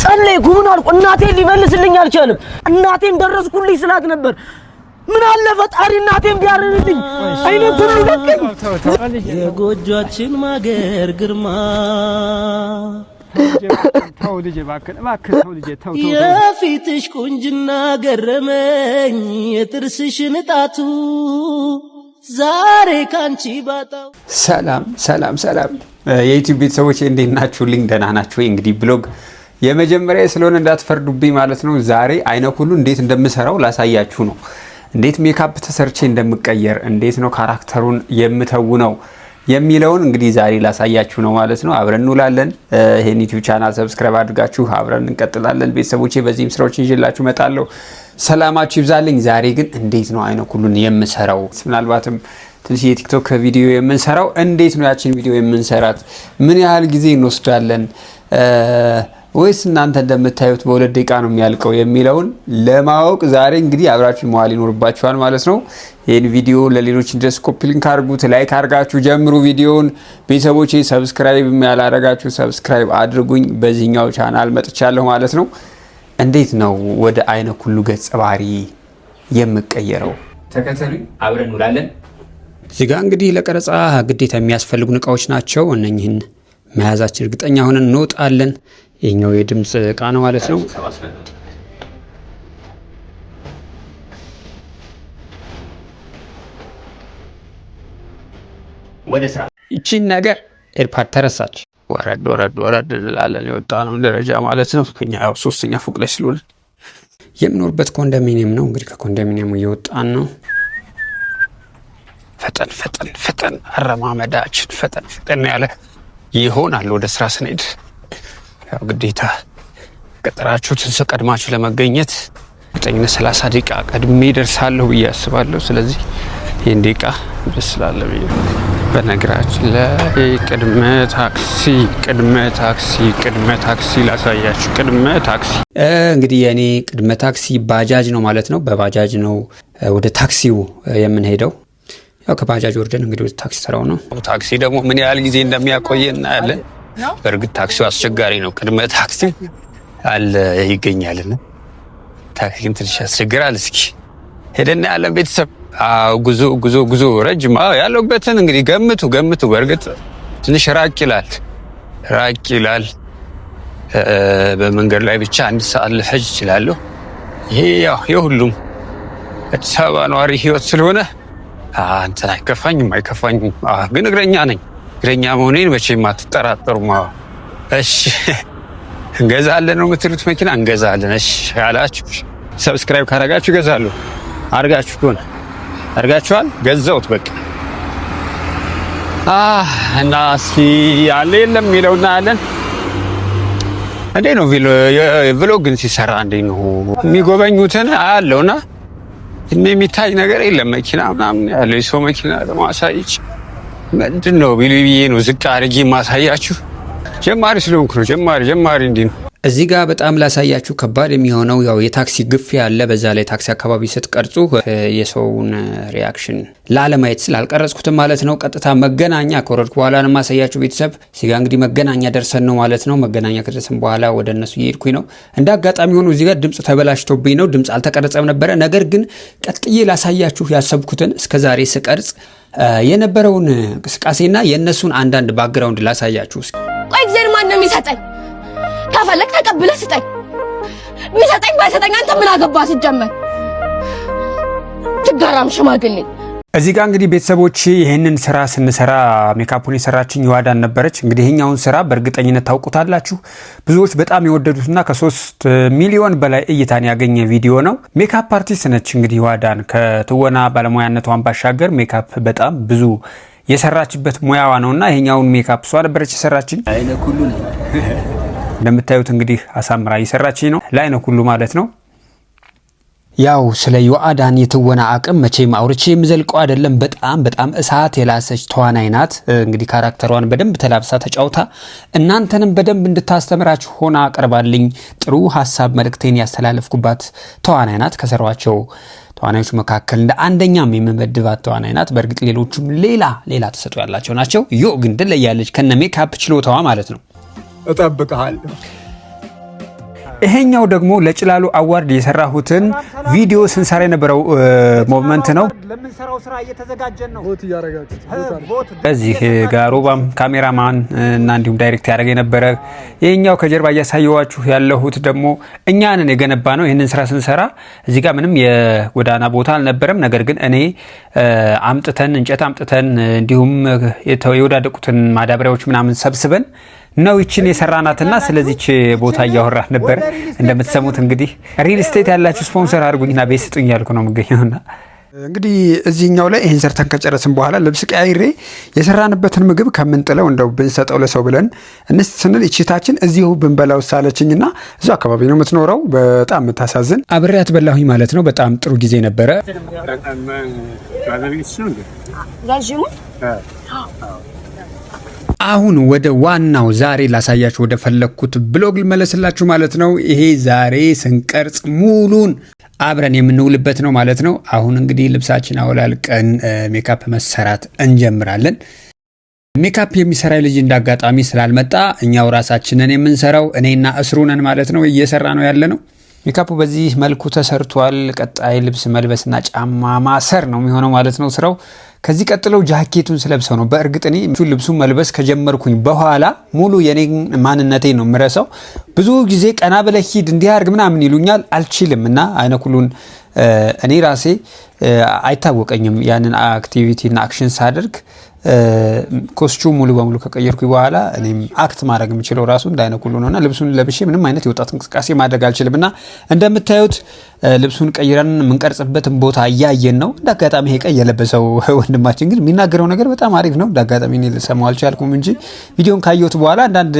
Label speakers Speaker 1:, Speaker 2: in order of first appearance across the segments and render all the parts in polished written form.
Speaker 1: ጸለይኩ። ምን አልኩ? እናቴን ሊመልስልኝ አልቻለም። እናቴን ደረስኩልኝ ስላት ነበር። ምን አለ ፈጣሪ እናቴን ቢያርንልኝ አይነት ሁሉ ለቀኝ።
Speaker 2: የጎጇችን ማገር ግርማ የፊትሽ ቁንጅና ገረመኝ፣ የጥርስሽ ንጣቱ ዛሬ ካንቺ ባጣው።
Speaker 3: ሰላም ሰላም ሰላም የዩቲዩብ ቤተሰቦች፣ እንዴት ናችሁልኝ? ደህና ናችሁ? እንግዲህ vlog የመጀመሪያ ስለሆነ እንዳትፈርዱብኝ ማለት ነው። ዛሬ አይነ ኩሉ እንዴት እንደምሰራው ላሳያችሁ ነው። እንዴት ሜካፕ ተሰርቼ እንደምቀየር፣ እንዴት ነው character ኡን የምተውነው የሚለውን እንግዲህ ዛሬ ላሳያችሁ ነው ማለት ነው። አብረን እንውላለን። ይሄን ዩቲዩብ channel subscribe አድርጋችሁ አብረን እንቀጥላለን ቤተሰቦቼ። በዚህም ስራዎች ይዤላችሁ እመጣለሁ። ሰላማችሁ ይብዛልኝ። ዛሬ ግን እንዴት ነው አይነ ኩሉን የምሰራው፣ ምናልባትም ትንሽ የቲክቶክ ቪዲዮ የምንሰራው እንዴት ነው፣ ያችን ቪዲዮ የምንሰራት ምን ያህል ጊዜ እንወስዳለን ወይስ እናንተ እንደምታዩት በ2 ደቂቃ ነው የሚያልቀው የሚለውን ለማወቅ ዛሬ እንግዲህ አብራችሁ መዋል ይኖርባችኋል ማለት ነው። ይህን ቪዲዮ ለሌሎች እንዲደርስ copy link አድርጉት፣ like አድርጋችሁ ጀምሩ ቪዲዮውን። ቤተሰቦቼ፣ subscribe ያላረጋችሁ subscribe አድርጉኝ። በዚህኛው ቻናል መጥቻለሁ ማለት ነው። እንዴት ነው ወደ አይነ ኩሉ ገጸ ባህሪ የምቀየረው? ተከተሉኝ፣ አብረን እንውላለን። እዚህ ጋ እንግዲህ ለቀረጻ ግዴታ የሚያስፈልጉን እቃዎች ናቸው። እነኝህን መያዛችን እርግጠኛ ሆነን እንወጣለን። ይህኛው የድምፅ እቃ ነው ማለት ነው።
Speaker 4: ወደ ስራ።
Speaker 3: ይቺን ነገር AirPod ተረሳች። ወረድ ወረድ ወረድ እንላለን። የወጣ ነው ደረጃ ማለት ነው። እኛ ያው ሶስተኛ ፎቅ ላይ ስለሆነ የምኖርበት ኮንዶሚኒየም ነው። እንግዲህ ከኮንዶሚኒየሙ እየወጣን ነው። ፈጠን ፈጠን ፈጠን፣ አረማመዳችን ፈጠን ፈጠን ያለ ይሆናል። ወደ ስራ ስንሄድ ያው ግዴታ ቀጠራችሁትን ሰው ቀድማችሁ ለመገኘት እርግጠኝነት 30 ደቂቃ ቀድሜ ደርሳለሁ ብዬ አስባለሁ። ስለዚህ ይህን ደቂቃ ደስ ስላለ ብዬ። በነገራችን ላይ ቅድመ ታክሲ፣ ቅድመ ታክሲ፣ ቅድመ ታክሲ ላሳያችሁ። ቅድመ ታክሲ እንግዲህ የእኔ ቅድመ ታክሲ ባጃጅ ነው ማለት ነው። በባጃጅ ነው ወደ ታክሲው የምንሄደው። ያው ከባጃጅ ወርደን እንግዲህ ወደ ታክሲ ተራው ነው። ታክሲ ደግሞ ምን ያህል ጊዜ እንደሚያቆየ እናያለን። በእርግጥ ታክሲው አስቸጋሪ ነው። ቅድመ ታክሲ አለ ይገኛልና ታክሲ ግን ትንሽ ያስቸግራል። እስኪ ሄደን ያለን ቤተሰብ። ጉዞ ጉዞ ጉዞ ረጅም ያለሁበትን እንግዲህ ገምቱ ገምቱ። በእርግጥ ትንሽ ራቅ ይላል፣ ራቅ ይላል። በመንገድ ላይ ብቻ አንድ ሰዓት ልፈጅ እችላለሁ። ይሄ ያው የሁሉም አዲስ አበባ ነዋሪ ህይወት ስለሆነ እንትን አይከፋኝም፣ አይከፋኝም። ግን እግረኛ ነኝ። እግረኛ መሆኔን መቼም አትጠራጠሩም። እሺ፣ እንገዛለን ነው የምትሉት መኪና እንገዛለን። እሺ ያላችሁ subscribe ካረጋችሁ እገዛለሁ። አርጋችሁ ከሆነ አርጋችኋል፣ ገዛሁት በቃ። እና እስኪ ያለ የለም የሚለው እናያለን። እንዴ ነው vlog ግን ሲሰራ እንዴ ነው የሚጎበኙትን አያለውና የሚታይ ነገር የለም። መኪና ምናምን ያለው የሰው መኪና ደግሞ አሳይች ምንድን ነው ቢሉ ብዬ ነው ዝቅ አድርጌ ማሳያችሁ። ጀማሪ ስለሆንኩ ነው። ጀማሪ ጀማሪ እንዲህ ነው። እዚህ ጋር በጣም ላሳያችሁ ከባድ የሚሆነው ያው የታክሲ ግፊያ አለ። በዛ ላይ ታክሲ አካባቢ ስትቀርጹ የሰውን reaction ላለማየት ስላልቀረጽኩትም ማለት ነው። ቀጥታ መገናኛ ከወረድኩ በኋላ ነው የማሳያችሁ ቤተሰብ። እዚህ ጋር እንግዲህ መገናኛ ደርሰን ነው ማለት ነው። መገናኛ ከደረስን በኋላ ወደ እነሱ እየሄድኩኝ ነው። እንደ አጋጣሚ ሆኖ እዚህ ጋር ድምፅ ተበላሽቶብኝ ነው፣ ድምፅ አልተቀረጸም ነበረ። ነገር ግን ቀጥዬ ላሳያችሁ ያሰብኩትን እስከዛሬ ስቀርጽ የነበረውን እንቅስቃሴና የእነሱን አንዳንድ background ላሳያችሁ።
Speaker 5: ቆይ እግዚአብሔር ማን ነው የሚሰጠኝ? ከፈለግ ተቀብለህ ስጠኝ። ቢሰጠኝ ባይሰጠኝ አንተ ምን አገባህ? ሲጀመር ችጋራም ሽማግሌ።
Speaker 3: እዚህ ጋር እንግዲህ ቤተሰቦች፣ ይህንን ስራ ስንሰራ ሜካፑን የሰራችኝ ዋዳን ነበረች። እንግዲህ ይህኛውን ስራ በእርግጠኝነት ታውቁታላችሁ። ብዙዎች በጣም የወደዱትና ከ3 ሚሊዮን በላይ እይታን ያገኘ ቪዲዮ ነው። Makeup artist ነች። እንግዲህ ዋዳን ከትወና ባለሙያነቷን ባሻገር ሜካፕ በጣም ብዙ የሰራችበት ሙያዋ ነውና ይሄኛውን ሜካፕ እሷ ነበረች የሰራችኝ።
Speaker 4: አይነ ኩሉ ነኝ።
Speaker 3: እንደምታዩት እንግዲህ አሳምራ እየሰራችኝ ነው፣ ለአይነ ኩሉ ማለት ነው። ያው ስለ ዮአዳን የትወና አቅም መቼም አውርቼ የምዘልቀው አይደለም። በጣም በጣም እሳት የላሰች ተዋናይ ናት። እንግዲህ character ዋን በደንብ ተላብሳ ተጫውታ እናንተንም በደንብ እንድታስተምራችሁ ሆና አቀርባልኝ ጥሩ ሀሳብ መልእክቴን ያስተላለፍኩባት ተዋናይ ናት። ከሰሯቸው ተዋናዮች መካከል እንደ አንደኛም የምመድባት ተዋናይ ናት። በእርግጥ ሌሎቹም ሌላ ሌላ ተሰጥኦ ያላቸው ናቸው። ዮ ግን ትለያለች ከነ ሜካፕ ችሎታዋ ማለት ነው።
Speaker 4: እጠብቅሃለሁ።
Speaker 3: ይሄኛው ደግሞ ለጭላሉ award የሰራሁትን ቪዲዮ ስንሰራ የነበረው moment ነው።
Speaker 6: ለምንሰራው ስራ እየተዘጋጀን ነው።
Speaker 3: በዚህ ጋር ሮባም ካሜራማን እና እንዲሁም direct ያደረገ የነበረ፣ ይሄኛው ከጀርባ እያሳየዋችሁ ያለሁት ደግሞ እኛንን የገነባ ነው። ይህንን ስራ ስንሰራ እዚህ ጋር ምንም የጎዳና ቦታ አልነበረም። ነገር ግን እኔ አምጥተን፣ እንጨት አምጥተን፣ እንዲሁም የወዳደቁትን ማዳበሪያዎች ምናምን ሰብስበን ነው ይችን የሰራናትና ስለዚች ቦታ እያወራን ነበር። እንደምትሰሙት እንግዲህ real estate ያላችሁ ስፖንሰር አድርጉኝና ቤት ስጡኝ ያልኩ ነው የምገኘውና እንግዲህ እዚህኛው ላይ ይህን ሰርተን ከጨረስን በኋላ ልብስ ቀያይሬ የሰራንበትን ምግብ ከምንጥለው እንደው ብንሰጠው ለሰው ብለን እንስ ስንል እቺታችን እዚሁ ብንበላው ሳለችኝና እዚሁ አካባቢ ነው የምትኖረው። በጣም የምታሳዝን፣ አብሬያት በላሁኝ ማለት ነው። በጣም ጥሩ ጊዜ ነበረ።
Speaker 4: ባለቤትሽ ነው እንዴ?
Speaker 5: ረዥሙ።
Speaker 3: አሁን ወደ ዋናው ዛሬ ላሳያችሁ ወደ ፈለግኩት vlog ልመለስላችሁ ማለት ነው። ይሄ ዛሬ ስንቀርጽ ሙሉን አብረን የምንውልበት ነው ማለት ነው። አሁን እንግዲህ ልብሳችን አወላልቀን ሜካፕ መሰራት እንጀምራለን። ሜካፕ የሚሰራ ልጅ እንዳጋጣሚ ስላልመጣ እኛው ራሳችንን የምንሰራው እኔና እስሩ ነን ማለት ነው። እየሰራ ነው ያለ ነው። ሜካፑ በዚህ መልኩ ተሰርቷል። ቀጣይ ልብስ መልበስና ጫማ ማሰር ነው የሚሆነው ማለት ነው ስራው። ከዚህ ቀጥለው ጃኬቱን ስለብሰው ነው። በእርግጥ እኔ ልብሱን መልበስ ከጀመርኩኝ በኋላ ሙሉ የኔ ማንነቴ ነው የምረሳው። ብዙ ጊዜ ቀና ብለህ ሂድ፣ እንዲህ አድርግ ምናምን ይሉኛል፣ አልችልም እና አይነኩሉን እኔ ራሴ አይታወቀኝም ያንን activity እና action ሳደርግ። Costume ሙሉ በሙሉ ከቀየርኩ በኋላ እኔም act ማድረግ የምችለው ራሱ እንደ አይነኩሉ ነውና ልብሱን ለብሼ ምንም አይነት የወጣት እንቅስቃሴ ማድረግ አልችልም። እና እንደምታዩት ልብሱን ቀይረን የምንቀርጽበትን ቦታ እያየን ነው። እንደ አጋጣሚ ይሄ ቀይ የለበሰው ወንድማችን ግን የሚናገረው ነገር በጣም አሪፍ ነው። እንደ አጋጣሚ እኔ ልሰማው አልቻልኩም እንጂ ቪዲዮን ካየሁት በኋላ አንዳንድ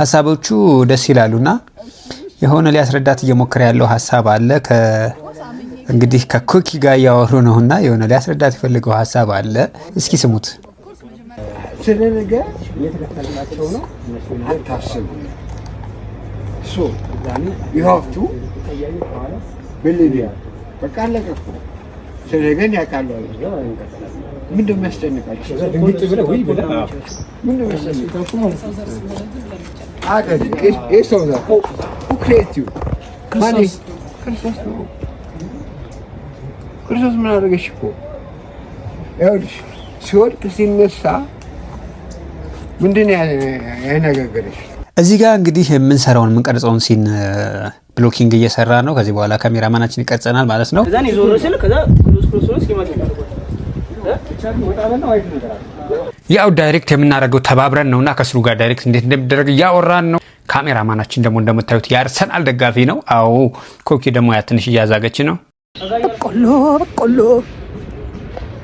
Speaker 3: ሀሳቦቹ ደስ ይላሉና የሆነ ሊያስረዳት እየሞከረ ያለው ሀሳብ አለ። እንግዲህ ከኮኪ ጋር እያወሩ ነውና የሆነ ሊያስረዳት የፈለገው ሀሳብ አለ። እስኪ ስሙት።
Speaker 4: ስለ ነገ አታስቡ። So you have to believe። በቃ አለቀ እኮ። ስለ ነገን ያውቃሉ። ምንድን ነው የሚያስጨንቃቸው? ምንድን ነው የሚያስጨንቃቸው? ይህ ሰው who created you? ማን? ክርስቶስ ነው። ክርስቶስ ምን አደረገሽ እኮ? ይኸውልሽ፣ ሲወድቅ ሲነሳ ምንድን ነው ያነጋገረሽ?
Speaker 3: እዚህ ጋር እንግዲህ የምንሰራውን የምንቀርጸውን scene blocking እየሰራ ነው። ከዚህ በኋላ ካሜራማናችን ይቀርጸናል ማለት ነው።
Speaker 1: ከዛ እኔ ዞር ስል ከዛ close close close ሲመጣ
Speaker 3: ያው direct የምናደርገው ተባብረን ነውና ከስሩ ጋር direct እንዴት እንደሚደረግ እያወራን ነው። ካሜራማናችን ደግሞ እንደምታዩት የአርሰናል ደጋፊ ነው። አዎ፣ ኮኪ ደግሞ ያ ትንሽ እያዛገች ነው።
Speaker 5: በቆሎ በቆሎ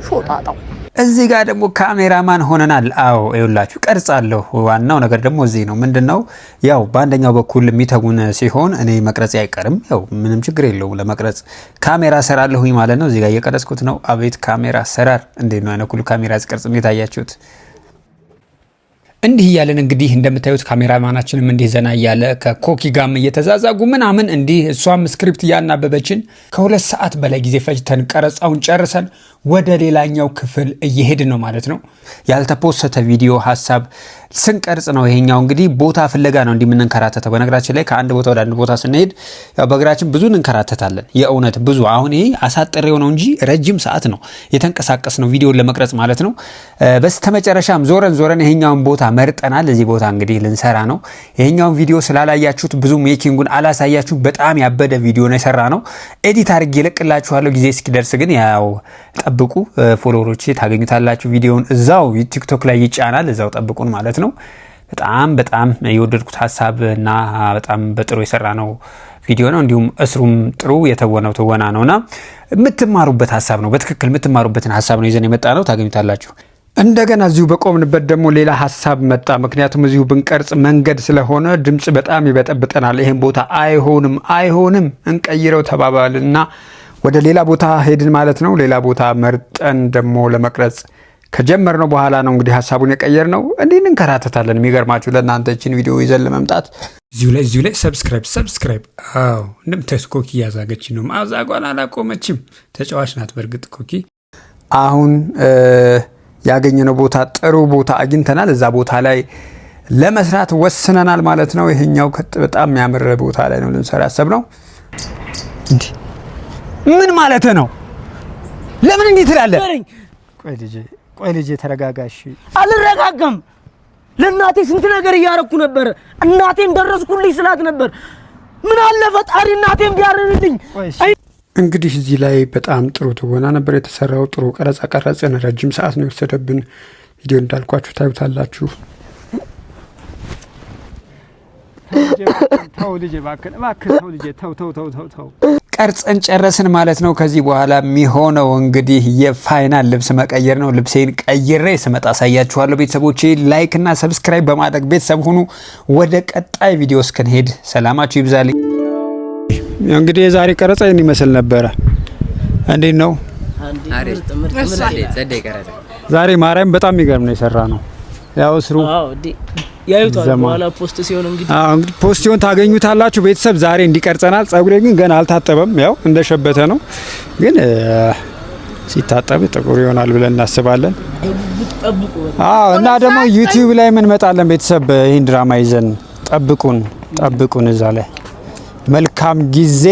Speaker 5: ሾጣጣው።
Speaker 3: እዚህ ጋር ደግሞ ካሜራማን ሆነናል። አዎ፣ ይኸውላችሁ ቀርጻለሁ። ዋናው ነገር ደግሞ እዚህ ነው። ምንድን ነው፣ ያው በአንደኛው በኩል የሚተጉን ሲሆን እኔ መቅረጽ አይቀርም። ያው ምንም ችግር የለውም፣ ለመቅረጽ ካሜራ ሰራለሁኝ ማለት ነው። እዚህ ጋር እየቀረጽኩት ነው። አቤት ካሜራ አሰራር! እንዴት ነው አይነኩሉ ካሜራ ሲቀርጽ እንዴት አያችሁት? እንዲህ እያለን እንግዲህ እንደምታዩት ካሜራማናችንም እንዲህ ዘና እያለ ከኮኪ ጋም እየተዛዛጉ ምናምን እንዲህ እሷም script እያናበበችን ከ2 ሰዓት በላይ ጊዜ ፈጅተን ቀረጻውን ጨርሰን ወደ ሌላኛው ክፍል እየሄድን ነው ማለት ነው። ያልተፖሰተ ቪዲዮ ሀሳብ ስንቀርጽ ነው። ይሄኛው እንግዲህ ቦታ ፍለጋ ነው እንዲህ የምንንከራተተው። በነገራችን ላይ ከአንድ ቦታ ወደ አንድ ቦታ ስንሄድ ያው በእግራችን ብዙ እንንከራተታለን። የእውነት ብዙ። አሁን ይሄ አሳጥሬው ነው እንጂ ረጅም ሰዓት ነው የተንቀሳቀስ ነው ቪዲዮን ለመቅረጽ ማለት ነው። በስተመጨረሻም ዞረን ዞረን ይሄኛውን ቦታ መርጠናል። እዚህ ቦታ እንግዲህ ልንሰራ ነው። ይሄኛውን ቪዲዮ ስላላያችሁት ብዙ making ኡን አላሳያችሁ። በጣም ያበደ ቪዲዮ ነው የሰራነው። Edit አድርጌ እለቅላችኋለሁ። ጊዜ እስኪደርስ ግን ያው ጠብቁ። Follower ኦቼ ታገኙታላችሁ። ቪዲዮውን እዛው ቲክቶክ ላይ ይጫናል። እዛው ጠብቁን ማለት ነው። በጣም በጣም የወደድኩት ሀሳብ እና በጣም በጥሩ የሰራነው ቪዲዮ ነው። እንዲሁም እስሩም ጥሩ የተወነው ትወና ነውና የምትማሩበት ሀሳብ ነው። በትክክል የምትማሩበትን ሀሳብ ነው ይዘን የመጣነው። ታገኙታላችሁ። እንደገና እዚሁ በቆምንበት ደግሞ ሌላ ሀሳብ መጣ። ምክንያቱም እዚሁ ብንቀርጽ መንገድ ስለሆነ ድምፅ በጣም ይበጠብጠናል። ይህን ቦታ አይሆንም አይሆንም እንቀይረው ተባባልና ወደ ሌላ ቦታ ሄድን ማለት ነው። ሌላ ቦታ መርጠን ደግሞ ለመቅረጽ ከጀመርነው በኋላ ነው እንግዲህ ሀሳቡን የቀየርነው። እንዲህ እንንከራተታለን። የሚገርማችሁ ለእናንተ ይህችን ቪዲዮ ይዘን ለመምጣት እዚሁ ላይ subscribe subscribe። አዎ፣ እንደምታዩት ኮኪ እያዛገች ነው። ማዛጓን አላቆመችም። ተጫዋች ናት። በእርግጥ ኮኪ። አሁን ያገኘነው ቦታ ጥሩ ቦታ አግኝተናል። እዛ ቦታ ላይ ለመስራት ወስነናል ማለት ነው። ይሄኛው በጣም የሚያምር ቦታ ላይ ነው ልንሰራ ያሰብነው። እንዴ ምን ማለት ነው? ለምን እንዲህ ትላለህ?
Speaker 6: ቆይ ልጄ፣ ቆይ ልጄ ተረጋጋሽ።
Speaker 1: አልረጋጋም። ለእናቴ ስንት ነገር እያረኩ ነበር። እናቴን ደረስኩልኝ ስላት ነበር። ምን አለ ፈጣሪ እናቴን ቢያርልልኝ።
Speaker 3: እንግዲህ እዚህ ላይ በጣም ጥሩ ትወና ነበር የተሰራው። ጥሩ ቀረጻ ቀረጽን። ረጅም ሰዓት ነው የወሰደብን። ቪዲዮ እንዳልኳችሁ ታዩታላችሁ።
Speaker 6: ተው ልጄ እባክህ፣ እባክህ ተው ልጄ፣ ተው ተው ተው ተው ተው።
Speaker 3: ቀርጸን ጨረስን ማለት ነው። ከዚህ በኋላ የሚሆነው እንግዲህ የ final ልብስ መቀየር ነው። ልብሴን ቀይሬ ስመጣ አሳያችኋለሁ። ቤተሰቦቼ like እና subscribe በማድረግ ቤተሰብ ሁኑ። ወደ ቀጣይ ቪዲዮ እስክንሄድ ሰላማችሁ ይብዛልኝ። እንግዲህ የዛሬ ቀረጻ ይህን ይመስል ነበረ። እንዴት ነው ዛሬ? ማርያም በጣም የሚገርም ነው የሰራ ነው። ያው ስሩ
Speaker 2: ያዩታል በኋላ post ሲሆን እንግዲህ።
Speaker 3: አዎ፣ እንግዲህ post ሲሆን ታገኙታላችሁ። ቤተሰብ ዛሬ እንዲቀርጸናል። ጸጉሬ ግን ገና አልታጠበም፣ ያው እንደሸበተ ነው። ግን ሲታጠብ ጥቁር ይሆናል ብለን እናስባለን። አዎ፣ እና ደግሞ YouTube ላይ ምን እንመጣለን። ቤተሰብ ይህን ድራማ ይዘን ጠብቁን፣ ጠብቁን እዛ ላይ። መልካም ጊዜ።